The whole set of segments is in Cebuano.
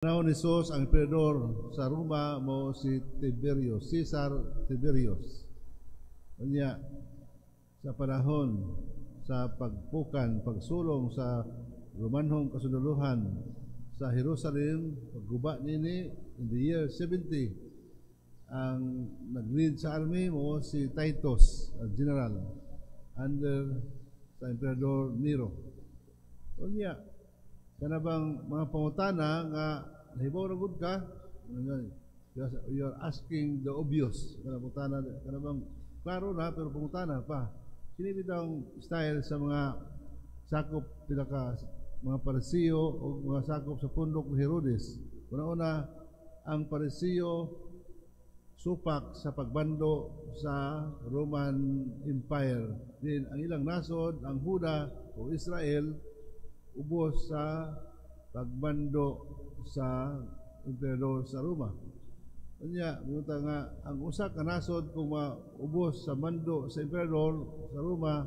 Panahon ni Jesus, ang emperador sa Roma mao si Tiberius, Caesar Tiberius. Unya, sa panahon sa pagpukan, pagsulong sa Romanhong kasundalohan sa Jerusalem, pagguba nini in the year 70, ang nag-lead sa army mao si Titus, ang general, under sa Emperador Nero. Unya, kana bang mga pangutana nga nahibaw ra gud ka, you are asking the obvious. Kana pangutana, kana bang klaro na pero pangutana pa. Kini bitawng style sa mga sakop pila ka mga Parisiyo o mga sakop sa pundok ni Herodes. Una-una, ang Parisiyo supak sa pagbando sa Roman Empire. Din ang ilang nasod, ang Huda o Israel, ubos sa pagbando sa emperador sa Roma. Unya, minta nga ang usa ka nasod kung maubos sa mando sa emperador sa Roma,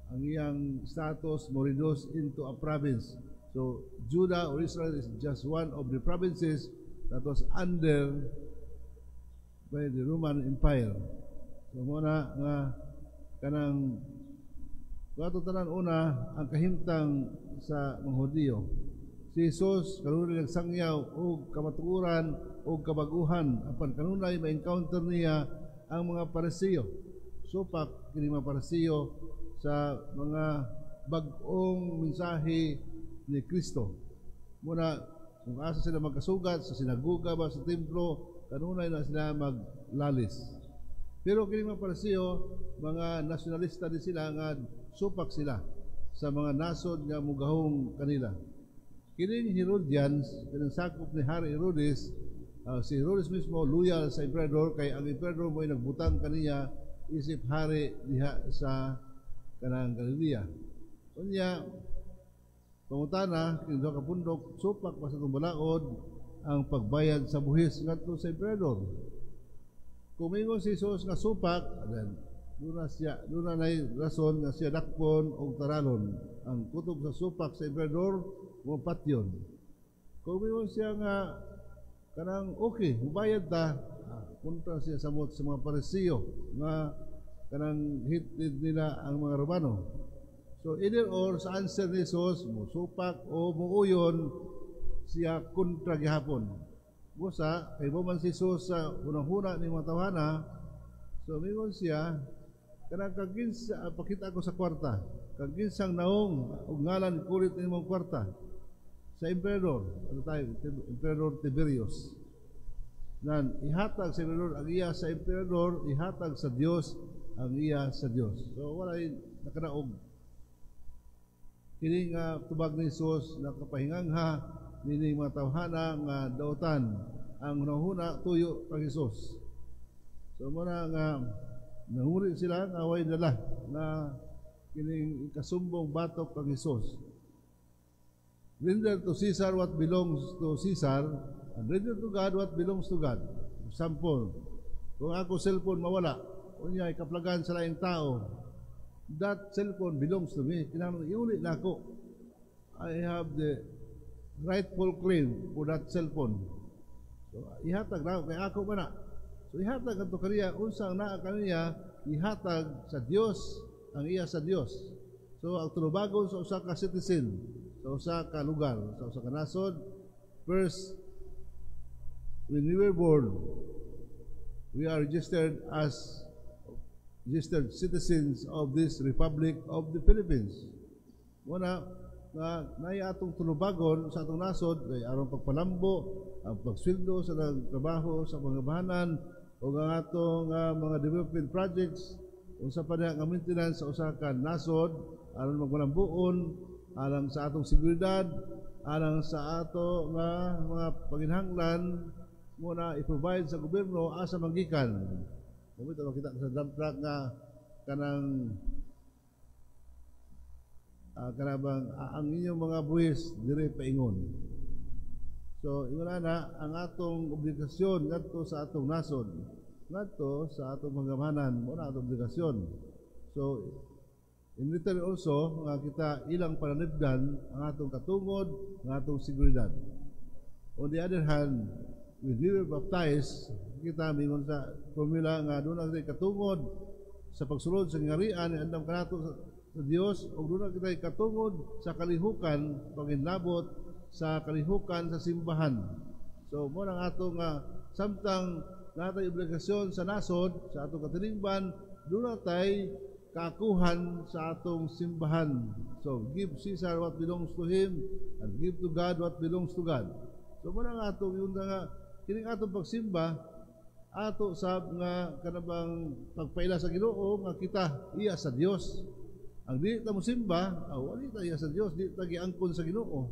ang iyang status mo reduce into a province. So Judah or Israel is just one of the provinces that was under by the Roman Empire. So mao na nga kanang ato tanan una ang kahimtang sa mga Hudiyo. Si Jesus kanunay nagsangyaw og kamatuoran og kabaguhan, apan kanunay ma-encounter niya ang mga Parisiyo. Supak kini mga Parisiyo sa mga bag-ong mensahe ni Kristo. Muna kung asa sila magkasugat sa sinagoga ba, sa templo, kanunay na sila maglalis. Pero kini mga Parisiyo, mga nasyonalista din sila nga supak sila sa mga nasod nga mugahong kanila. Kining Herodians, kining sakop ni Hari Herodes, si Herodes mismo loyal sa emperador kay ang emperador mo'y nagbutang kaniya isip hari diha sa kanang Galilea. Unya, pangutana, kini duha ka pundok, supak pa sa atong balaod ang pagbayad sa buhis ngadto sa emperador? Kung mingon si Jesus nga supak, then duna siya, duna nay rason nga siya dakpon og taralon. Ang kutob sa supak sa emperador mo patyon. Kung mingon siya nga kanang okay, mubayad ta, kontra siya samot sa mga Parisiyo nga kanang hated nila ang mga Romano. So either or sa answer ni Jesus, musupak o muuyon, siya kontra gihapon. Busa, kay man si Jesus sa hunang-huna ni mga tawhana, so mingon siya, kanang kaginsa, pakita ko sa kwarta, kaginsang naong ug ngalan kulit nimong kwarta? Sa emperador, ano tayo, Emperador Tiberius. Nan, ihatag sa emperador ang iya sa emperador, ihatag sa Dios ang iya sa Dios. So walay nakadaog. Kini nga tubag ni Jesus nakapahingangha nining mga tawhana nga dautan ang hunahuna tuyo kang Jesus. So mao na nga nanguri sila nga way dala na kining kasumbong batok kang Jesus. Render to Caesar what belongs to Caesar and render to God what belongs to God. Example, kung ako cellphone mawala, unya ikaplagan sa laing tao, that cellphone belongs to me. Kinahanglan iuli na ako. I have the rightful claim for that cellphone. So, ihatag na kay ako ba na. So ihatag adto kaniya unsa ang naa kaniya, ihatag sa Dios ang iya sa Dios. So ang tulubagon sa usa ka citizen sa usa ka lugar, sa usa ka nasod, first, when we were born, we are registered as registered citizens of this Republic of the Philippines. Muna, nga naay atong tulubagon sa atong nasod kay aron pagpalambo, ang pagsweldo sa trabaho sa mga bahanan o ang atong mga development projects, unsa pa nga maintenance sa usa ka nasod aron magmalambuon, alang sa atong seguridad, alang sa ato nga mga panginhanglan muna i-provide sa gobyerno asa manggikan. Kung ito makita sa dump truck nga kanang kanabang ang inyong mga buwis dire paingon. So ingon na ang atong obligasyon ngadto sa atong nasod, ngadto sa atong mga mao na atong obligasyon. So in return also nga kita ilang pananibdan ang atong katungod, ang atong seguridad. On the other hand, when we were baptized, kita mingon sa formula nga duna kita katungod sa pagsulod sa ngarian, andam kanato sa Dios, ug duna kita katungod sa kalihukan, panginlabot sa kalihukan sa simbahan. So mo nang ato nga samtang natay obligasyon sa nasod, sa atong katilingban, duna tay kaakuhan sa atong simbahan. So give Caesar what belongs to him and give to God what belongs to God. So mo nang atong yun nga kining atong pagsimba, ato sab nga kanabang pagpaila sa Ginoo nga kita iya sa Dios. Ang dili ta mosimba, aw wali ta iya sa Dios, di ta giangkon sa Ginoo.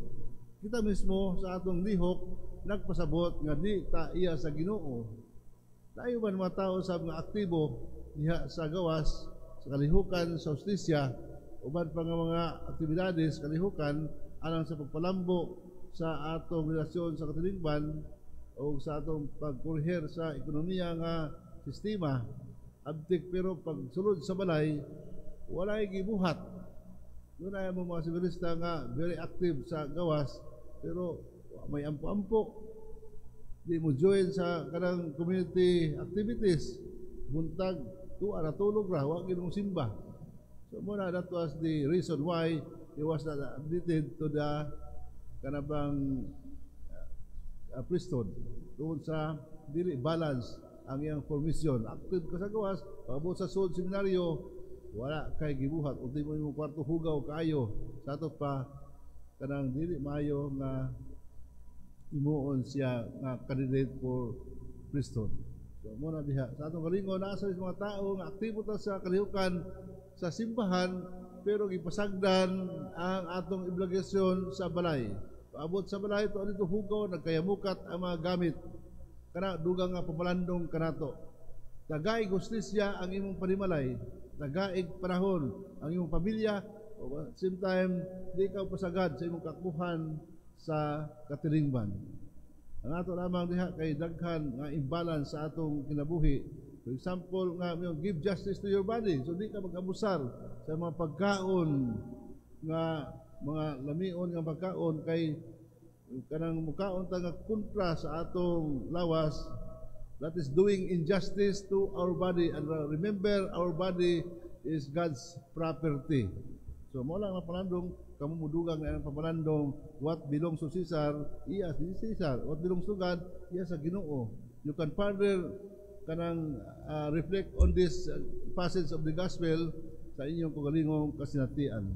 Kita mismo sa atong lihok nagpasabot nga di ta iya sa Ginoo. Tayo man mga tao sa mga aktibo diha sa gawas, sa kalihukan, sa hustisya, uban pa nga mga aktibidades kalihukan alang sa pagpalambo sa atong relasyon sa katilingban o sa atong pagkurher sa ekonomiya nga sistema abtik, pero pag sulod sa balay, walay gibuhat. Doon ay mo mga seminarista nga very active sa gawas pero may ampo-ampo, di mo join sa kanang community activities, buntag tuwa na, tulog ra, wa gid mo simba. So mo na, that was the reason why he was not admitted to the kanabang priesthood, tungod sa dili balance ang iyang formation. Active ka sa gawas, pag-abot sa sud seminaryo, wala kay gibuhat. Ultimo imong kwarto hugaw kaayo. Sa ato pa kanang dili maayo nga himuon siya nga candidate for priesthood. So mo na diha sa atong kalingon, naa sa mga tao nga aktibo ta sa kalihukan sa simbahan pero gipasagdan ang atong obligasyon sa balay. Paabot sa balay, to dito hugaw, nagkayamukat ang mga gamit. Kana dugang nga pamalandong kanato. Tagaig hustisya ang imong panimalay, tagaig panahon ang imong pamilya, o same time di ka pasagad sa imong kakuhan sa katilingban. Ang ato lamang diha kay daghan nga imbalance sa atong kinabuhi. For example, nga give justice to your body. So di ka mag-abusar sa mga pagkaon nga mga lamion nga pagkaon, kay kanang mukaon ta nga kontra sa atong lawas, that is doing injustice to our body. And remember, our body is God's property. So mo lang ang palandong kamo, mudugang na ang pamalandong: what belongs to Caesar, iya si Caesar; what belongs to God, iya sa Ginoo. You can further kanang reflect on this passage of the gospel sa inyong kaugalingong kasinatian.